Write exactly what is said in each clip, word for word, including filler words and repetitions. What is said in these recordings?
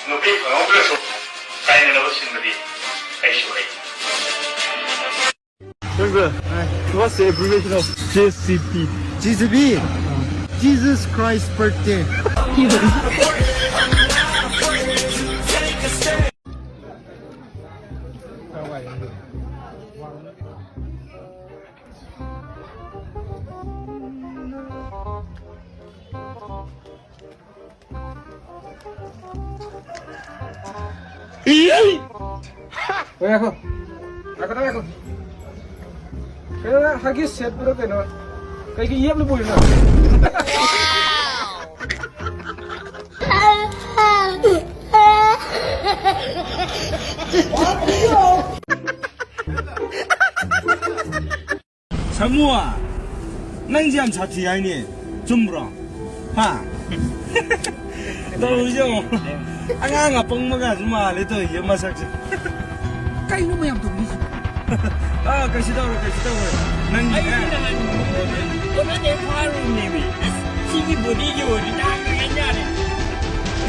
ꯅꯨꯄꯤ ꯐꯪꯍꯧꯗ꯭ꯔꯁꯨ ꯀꯥꯏꯅꯅꯕ ꯁꯤꯟꯕꯗꯤ ꯑꯩꯁꯨ ꯍꯩ꯫ What's the abbreviation of J C B? J C B? Jesus Christ birthday. ꯉꯥꯏꯈꯣ꯫ ꯉꯥꯏꯈꯣ, ꯉꯥꯏꯈꯣ꯫ ꯀꯩꯅꯣ, ꯅꯪ ꯍꯒꯤꯁ ꯁꯦꯠꯄ꯭ꯔꯣ ꯀꯩꯅꯣ? ꯀꯩꯒꯤ ꯌꯦꯞꯅ ꯄꯨꯔꯤꯅꯣ? ꯁꯥꯃꯨ, ꯅꯪꯁꯦ ꯌꯥꯝ ꯁꯥꯊꯤ ꯍꯥꯏꯅꯦ, ꯆꯨꯝꯕ꯭ꯔꯣ? ꯍꯥ? ꯇꯧꯔꯤꯁꯦ ꯌꯦꯡꯉꯣ꯫ ꯑꯉꯥꯡ ꯑꯄꯪꯕꯒꯁꯨ ꯃꯥꯜꯂꯦ ꯇꯧꯔꯤꯁꯦ ꯃꯁꯛꯁꯦ꯫ ꯀꯩꯅꯣ ꯃꯌꯥꯝ ꯇꯧꯕꯤꯁꯦ? ꯑꯥ, ꯀꯩꯁꯨ ꯇꯧꯔꯣꯏ, ꯀꯩꯁꯨ ꯇꯧꯔꯣꯏ꯫ ꯅꯪꯒꯤꯅꯦ꯫ ꯑꯩꯗꯤ ꯅꯍꯥꯟ ꯀꯣꯟꯅꯗꯩ ꯐꯥꯔꯨꯕꯅꯦꯃꯤ꯫ ꯑꯁ, ꯁꯤꯒꯤ ꯕꯣꯗꯤꯒꯤ ꯑꯣꯏꯔꯗꯤ ꯅꯍꯥꯟ ꯂꯣꯏ ꯍꯥꯏꯅꯔꯦ꯫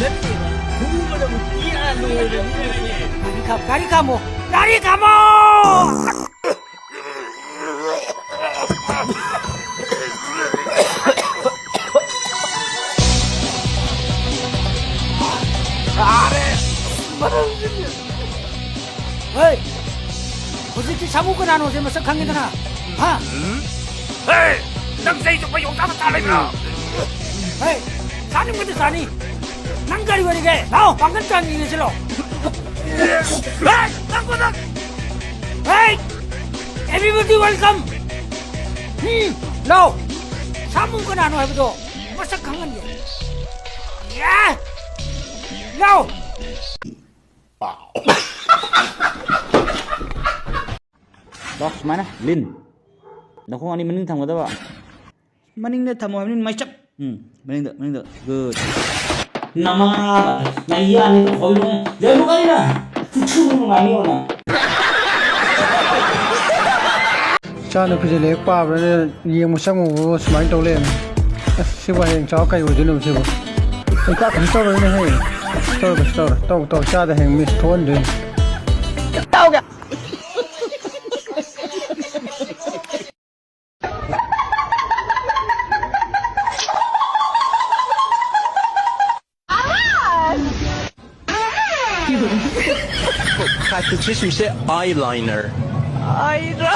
ꯅꯠꯇꯦꯕ, ꯈꯨꯔꯨ ꯃꯇꯝꯗ ꯇꯤꯌꯥ ꯂꯣꯏꯔꯕꯅꯤꯅꯦ꯫ ꯒꯥꯔꯤ ꯈꯥꯝ-, ꯒꯥꯔꯤ ꯈꯥꯝꯃꯣ! ꯒꯥꯔꯤ ꯈꯥꯝꯃꯣ! ꯍꯦ! ꯍꯧꯖꯤꯛꯇꯤ ꯁꯥꯃꯨ ꯀꯅꯥꯅꯣꯁꯦ ꯃꯁꯛ ꯈꯪꯉꯤꯗꯅ? ꯍꯥ? ꯍꯦ! ꯅꯪ ꯆꯍꯤ ꯆꯨꯞꯄ ꯌꯣꯡꯆꯥꯛ ꯃꯆꯥ ꯂꯩꯕ꯭ꯔꯥ? ꯍꯦ! ꯆꯥꯅꯤꯡꯕꯗꯤ ꯆꯥꯅꯤ꯫ ꯅꯪ ꯀꯔꯤ ꯑꯣꯏꯔꯤꯒꯦ? ꯂꯥꯎ, ꯄꯥꯡꯒꯜ ꯆꯥꯡ ꯌꯦꯡꯉꯁꯤ ꯂꯥꯎ꯫ ꯍꯦ! ꯅꯪ ꯀꯣ ꯅꯪ! ꯍꯦ! Everybody welcome! ꯎꯝ, ꯂꯥꯎ! ꯁꯥꯃꯨ ꯀꯅꯥꯅꯣ ꯍꯥꯏꯕꯗꯣ ꯃꯁꯛ ꯈꯪꯍꯟꯒꯦ꯫ ꯌꯥ! ꯂꯥꯎ! ꯂꯥꯎ, ꯁꯨꯃꯥꯏꯅ ꯂꯤꯟ꯫ ꯅꯈꯣꯡ ꯑꯅꯤ ꯃꯅꯤꯡ ꯊꯝꯒꯗꯕ꯫ ꯃꯅꯤꯡꯗ ꯊꯝꯃꯣ ꯍꯥꯏꯕꯅꯤ, ꯃꯩꯆꯞ꯫ ꯎꯝ, ꯃꯅꯤꯡꯗ, ꯃꯅꯤꯡꯗ꯫ Good. ꯅꯃꯥ, ꯅꯌꯥꯅꯤ ꯍꯣꯏꯔꯣꯡ꯫ ꯂꯩꯔꯨ ꯀꯩꯅ? ꯐꯨꯊꯨ ꯅꯨꯡꯉꯥꯏꯅꯤ ꯌꯦꯡꯉꯣ ꯅꯪ꯫ ꯏꯆꯥꯅꯨꯄꯤꯁꯦ ꯂꯥꯏꯔꯤꯛ ꯄꯥꯕ꯭ꯔꯥꯅ ꯌꯦꯡꯕ ꯆꯪꯉꯨꯕꯕꯨ ꯁꯨꯃꯥꯏꯅ ꯇꯧ ꯂꯩꯔꯝꯃꯦ꯫ ꯑꯁ, ꯁꯤꯕꯨ ꯍꯌꯦꯡ ꯆꯥꯎꯔ ꯀꯩ ꯑꯣꯏꯗꯣꯏꯅꯣ ꯁꯤꯕꯨ? ꯑꯩ ꯀꯥ ꯀꯩꯁꯨ ꯇꯧꯔꯣꯏꯅꯦ ꯍꯌꯦꯡ꯫ ꯇꯧꯔꯣ, ꯀꯩꯁꯨ ꯇꯧꯔꯣ꯫ ꯇꯧ, ꯇꯧ, ꯆꯥꯗ ꯍꯌꯦꯡ ꯃꯤꯁ ꯊꯣꯛꯍꯟꯗꯣꯏꯅꯤ꯫ Practice ꯁꯤꯁꯦ eyeliner꯫ ꯑꯩꯅ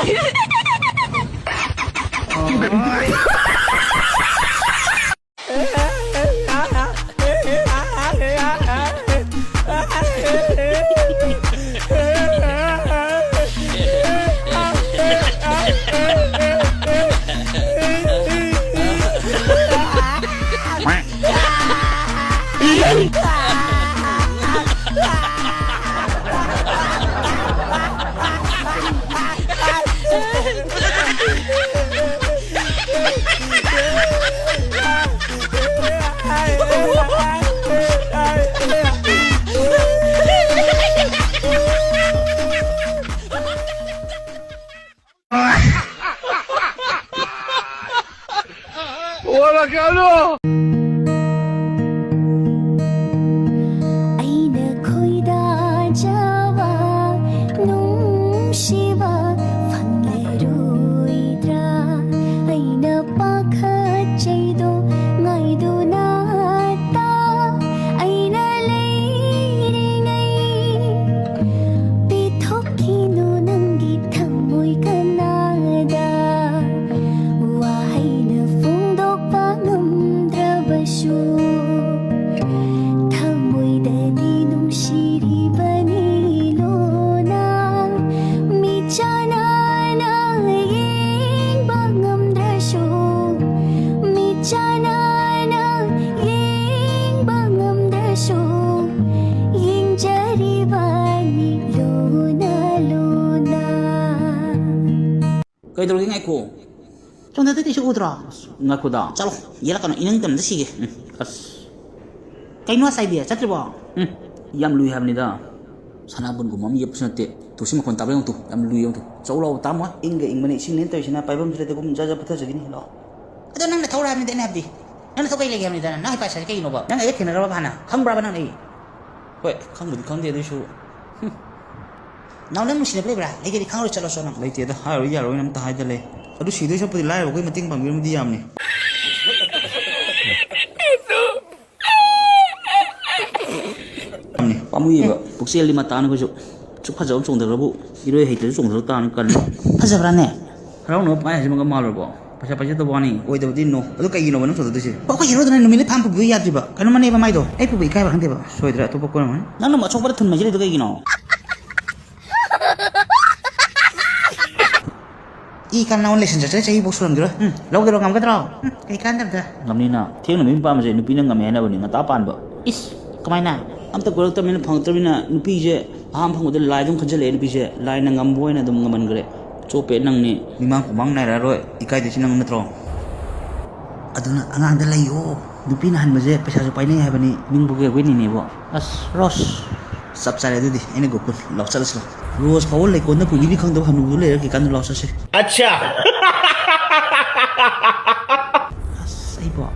ꯈꯣꯏꯗꯥꯖꯕ ꯅꯨꯡꯁꯤꯕ ꯐꯪꯂꯔꯣꯏꯗ꯭ꯔꯥ? ꯑꯩꯅ ꯄꯥꯈꯠꯆꯩꯗꯣ ꯉꯥꯏꯗꯨꯅ ꯇꯥ꯫ ꯑꯩꯅ ꯂꯩꯔꯤꯉꯩ ꯄꯤꯊꯣꯛꯈꯤꯅꯨ ꯅꯪꯒꯤ ꯊꯃꯣꯏ ꯀꯅꯥꯗ꯫ ꯋꯥꯍꯩꯅ ꯐꯣꯡꯗꯣꯛꯄ ꯉꯝꯗ꯭ꯔꯕꯁꯨ, ꯊꯃꯣꯏꯗꯗꯤ ꯅꯨꯡꯁꯤꯔꯤꯕꯅꯤ ꯂꯣꯟꯅ꯫ ꯃꯤꯠꯆꯥꯟꯅꯅ ꯌꯦꯡꯕ ꯉꯝꯗ꯭ꯔꯁꯨ, ꯃꯤꯠꯆꯥꯟꯅꯅ ꯌꯦꯡꯕ ꯉꯝꯗ꯭ꯔꯁꯨ, ꯌꯦꯡꯖꯔꯤꯕꯅꯤ ꯂꯣꯟꯅ ꯂꯣꯟꯅ꯫ ꯀꯩꯗꯧꯔꯒꯦ? ꯉꯥꯏꯈꯣ꯫ ꯁꯣꯝꯗ ꯇꯩꯇꯩꯁꯨ ꯎꯗ꯭ꯔꯣ? ꯑꯁ, ꯉꯥꯏꯈꯣꯗ꯫ ꯆꯠꯂꯣ, ꯌꯦꯠꯂꯛꯀꯅꯨ, ꯏꯅꯤꯡꯇꯝꯅ ꯁꯤꯒꯦ꯫ ꯎꯝ, ꯑꯁ꯫ ꯀꯩꯅꯣ ꯉꯁꯥꯏꯗꯤ ꯆꯠꯇ꯭ꯔꯤꯕꯣ? ꯎꯝ, ꯌꯥꯝ ꯂꯨꯏ ꯍꯥꯏꯕꯅꯤꯗ꯫ ꯁꯅꯥꯕꯨꯟꯒꯨꯝꯕ ꯑꯃ ꯌꯦꯞꯄꯁꯨ ꯅꯠꯇꯦ꯫ ꯇꯨ ꯁꯤ ꯃꯈꯣꯟ ꯇꯥꯕ꯭ꯔꯥ ꯌꯦꯡꯉꯨ ꯇꯨ, ꯌꯥꯝ ꯂꯨꯏ ꯌꯦꯡꯉꯨ ꯇꯨ꯫ ꯆꯧ ꯂꯥꯎ ꯇꯥꯃꯣ꯫ ꯏꯪꯒ ꯏꯪꯕꯅꯦ, ꯏꯁꯤꯡꯅꯦꯅ ꯇꯧꯔꯤꯁꯤꯅ ꯄꯥꯏꯐꯝꯁꯨ ꯂꯩꯇꯦ, ꯒꯨꯝ ꯖꯥ ꯖꯥ ꯄꯠꯊꯖꯈꯤꯅꯤ꯫ ꯂꯥꯛꯑꯣ꯫ ꯑꯗꯣ ꯅꯪꯅ ꯊꯧꯔ ꯍꯥꯏꯕꯅꯤꯗ ꯑꯩꯅ ꯍꯥꯏꯕꯗꯤ꯫ ꯅꯪꯅ ꯊꯧ ꯀꯩ ꯂꯩꯒꯦ ꯍꯥꯏꯕꯅꯤꯗ, ꯅꯪ ꯍꯩꯄꯥ ꯁꯥꯔꯤ ꯀꯩꯒꯤꯅꯣꯕ? ꯅꯪ ꯑꯩꯒ ꯊꯦꯡꯅꯈ꯭ꯔꯕ ꯍꯥꯟꯅ? ꯈꯪꯕ꯭ꯔꯕ ꯅꯪ ꯑꯩ? ꯍꯣꯏ, ꯈꯪꯕꯨꯗꯤ ꯈꯪꯗꯦ, ꯑꯗꯨꯏꯁꯨ꯫ ꯍꯨꯝ꯫ ꯅꯥꯎ, ꯅꯪ ꯅꯨꯡꯁꯤꯅꯕ ꯂꯩꯕ꯭ꯔꯥ? ꯂꯩꯒꯦꯗꯤ ꯈꯪꯉꯔꯣꯏ, ꯆꯠꯂꯣ, ꯆꯠꯂꯣ ꯅꯪ꯫ ꯂꯩꯇꯦꯗ, ꯍꯥꯏꯔꯨꯔ ꯌꯥꯔꯣꯏꯅ ꯑꯝꯇ ꯍꯥꯏꯗ ꯂꯩ꯫ ꯑꯗꯨ ꯁꯤꯗꯣꯏ ꯁꯔꯨꯛꯄꯨꯗꯤ ꯂꯥꯏꯔꯕ ꯑꯩꯈꯣꯏ ꯃꯇꯦꯡ ꯄꯥꯡꯕꯤꯔꯝꯃꯗꯤ ꯌꯥꯝꯅꯤ꯫ ꯌꯥꯝꯅꯤ꯫ ꯄꯥꯝꯃꯨꯏꯌꯦꯕ, ꯄꯨꯛꯆꯦꯜꯗꯤ ꯃꯇꯥꯅ ꯑꯩꯈꯣꯏꯁꯨ꯫ ꯁꯨꯛ ꯐꯖꯕ ꯑꯃ ꯆꯣꯡꯊꯈ꯭ꯔꯕꯨ, ꯏꯔꯣꯏ ꯍꯩꯇ꯭ꯔꯁꯨ ꯆꯣꯡꯊꯔꯛ ꯇꯥꯕꯅꯤ, ꯀꯜꯂꯤ꯫ ꯐꯖꯕ꯭ꯔꯥꯅꯦ? ꯍꯔꯥꯎꯅꯕ ꯄꯥꯏ ꯍꯥꯏꯁꯤꯃꯒ ꯃꯥꯜꯂꯨꯔꯕꯣ? ꯄꯩꯁꯥ ꯄꯥꯏꯖꯗꯕ ꯋꯥꯅꯤ, ꯑꯣꯏꯗꯕꯗꯤ ꯅꯣ꯫ ꯑꯗꯨ ꯀꯩꯒꯤꯅꯣꯕ ꯅꯪ ꯆꯣꯡꯊꯗꯣꯏꯁꯦ? ꯑꯣ, ꯑꯩꯈꯣꯏ ꯍꯦꯔꯣꯗꯨꯅ ꯅꯨꯃꯤꯠꯂꯩ ꯐꯥꯝ ꯄꯨꯕꯤꯌꯨ ꯌꯥꯗ꯭ꯔꯤꯕ꯫ ꯀꯩꯅꯣ ꯃꯅꯦꯕ ꯃꯥꯏꯗꯣ? ꯑꯩ ꯄꯨꯕ ꯏꯀꯥꯏꯕ ꯈꯪꯗꯦꯕ꯫ ꯁꯣꯏꯗ꯭ꯔꯦ, ꯑꯇꯣꯞꯄ ꯀꯣꯏꯔꯝꯃꯅꯤ꯫ ꯅꯪꯅ ꯑꯁꯣꯛꯄꯗ ꯊꯨꯟ ꯃꯩꯁꯤꯜꯂꯤꯗꯣ ꯀꯩꯒꯤꯅꯣ? ꯏ ꯀꯥꯟ ꯅꯉꯣꯟ ꯂꯩꯁꯟ ꯆꯠꯆꯔꯦ, ꯆꯍꯤ ꯐꯥꯎ ꯁꯨꯔꯝꯈꯤꯔꯣꯏ꯫ ꯎꯝ, ꯂꯧꯒꯦꯔꯣ ꯉꯝꯒꯗ꯭ꯔꯣ? ꯎꯝ, ꯀꯩ ꯀꯥꯟꯗꯕꯗ? ꯉꯝꯅꯤꯅ꯫ ꯊꯦꯡꯅ ꯃꯌꯨꯝ ꯄꯥꯟꯕꯁꯦ ꯅꯨꯄꯤꯅ ꯉꯝꯃꯦ ꯍꯥꯏꯅꯕꯅꯤ, ꯉꯟꯇꯥ ꯄꯥꯟꯕ꯫ ꯏꯁ, ꯀꯃꯥꯏꯅ? ꯑꯝꯇ ꯀꯣꯏꯔꯛꯇꯕꯅꯤꯅ, ꯐꯪꯉꯛꯇ꯭ꯔꯕꯅꯤꯅ ꯅꯨꯄꯤꯁꯦ ꯑꯍꯥꯟꯕ ꯐꯪꯕꯗ ꯂꯥꯏ ꯑꯗꯨꯝ ꯈꯟꯖꯜꯂꯛꯑꯦ꯫ ꯅꯨꯄꯤꯁꯦ ꯂꯥꯏꯅ ꯉꯝꯕ ꯑꯣꯏꯅ ꯑꯗꯨꯝ ꯉꯝꯍꯟꯈ꯭ꯔꯦ꯫ ꯆꯣꯞꯄꯦ ꯅꯪꯅꯤ꯫ ꯃꯤꯃꯥꯡ ꯈꯨꯃꯥꯡ ꯅꯥꯏꯔꯛꯑꯔꯣꯏ, ꯏꯀꯥꯏꯗꯣꯏꯁꯤ ꯅꯪ ꯅꯠꯇ꯭ꯔꯣ? ꯑꯗꯨꯅ ꯑꯉꯥꯡꯗ ꯂꯩꯌꯣ, ꯅꯨꯄꯤꯅ ꯍꯟꯕꯁꯦ ꯄꯩꯁꯥꯁꯨ ꯄꯥꯏꯅꯩ ꯍꯥꯏꯕꯅꯤ, ꯃꯤꯡꯕꯨ ꯀꯩ ꯑꯣꯏꯅꯤꯅꯦꯕꯣ꯫ ꯑꯁ, ꯔꯣꯁ꯫ ꯆꯞ ꯆꯥꯔꯦ ꯑꯗꯨꯗꯤ, ꯑꯩꯅ ꯒꯣꯀꯨꯜ꯫ ꯂꯥꯎ ꯆꯠꯂꯁꯤ ꯂꯥꯎ꯫ ꯔꯣꯁ ꯐꯥꯎꯕ ꯂꯩꯀꯣꯟꯗ ꯄꯨꯕꯤꯅꯤ ꯈꯪꯗꯕ ꯍꯅꯨꯕꯗꯨ ꯂꯩꯔ ꯀꯩꯀꯥꯟꯗ ꯂꯥꯎ ꯆꯠꯁꯤ꯫ ꯑꯠꯆꯥ꯫ ꯑꯁ, ꯑꯩꯕꯣ꯫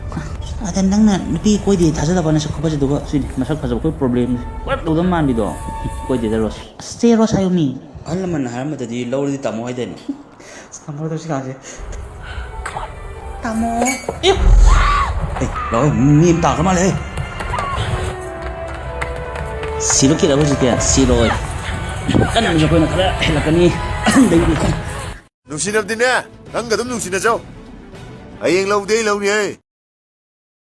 ꯑꯗ ꯅꯪꯅ ꯅꯨꯄꯤ ꯀꯣꯏꯗꯦ ꯊꯥꯖꯗꯕ ꯅꯁꯛ ꯈꯨꯐꯖꯗꯨꯒ꯫ ꯁꯤꯅꯤ ꯃꯁꯛ ꯐꯖꯕ ꯑꯩꯈꯣꯏ ꯄ꯭ꯔꯣꯕ꯭ꯂꯦꯝꯁꯦ꯫ ꯄꯨꯂꯞ ꯇꯧꯗꯕ ꯃꯥꯟꯕꯤꯗꯣ꯫ ꯀꯣꯏꯗꯦꯗ ꯔꯣꯁ꯫ ꯑꯁ, ꯆꯦ ꯔꯣꯁ ꯍꯥꯏꯌꯨ ꯃꯤ꯫ ꯑꯍꯜ ꯂꯃꯟꯅ ꯍꯥꯏꯔꯝꯕꯗꯗꯤ ꯂꯧꯔꯗꯤ ꯇꯥꯃꯣ ꯍꯥꯏꯗꯥꯏꯅꯦ? ꯇꯥꯃꯣ ꯇꯧꯁꯤ ꯀꯥꯁꯦ꯫ ꯇꯥꯃꯣ꯫ ꯑꯦ! ꯑꯦ, ꯂꯥꯛꯑꯣ, ꯃꯤ ꯑꯃ ꯇꯥꯈ꯭ꯔ ꯃꯥꯜꯂꯦ꯫ ꯁꯤꯕ ꯀꯤꯔꯕ ꯍꯧꯖꯤꯛꯇꯤ? ꯁꯤꯔꯣꯏ꯫ ꯀꯟꯅ ꯑꯩꯈꯣꯏꯅ ꯈꯔ ꯍꯦꯜꯂꯛꯀꯅꯤ꯫ ꯑꯍꯟꯗꯒꯤꯗꯤ꯫ ꯅꯨꯡꯁꯤꯅꯕꯗꯤꯅꯦ, ꯅꯪꯒ ꯑꯗꯨꯝ ꯅꯨꯡꯁꯤꯅꯖꯧ꯫ ꯍꯌꯦꯡ ꯂꯧꯗꯤ ꯑꯩ ꯂꯧꯅꯤꯍꯦ꯫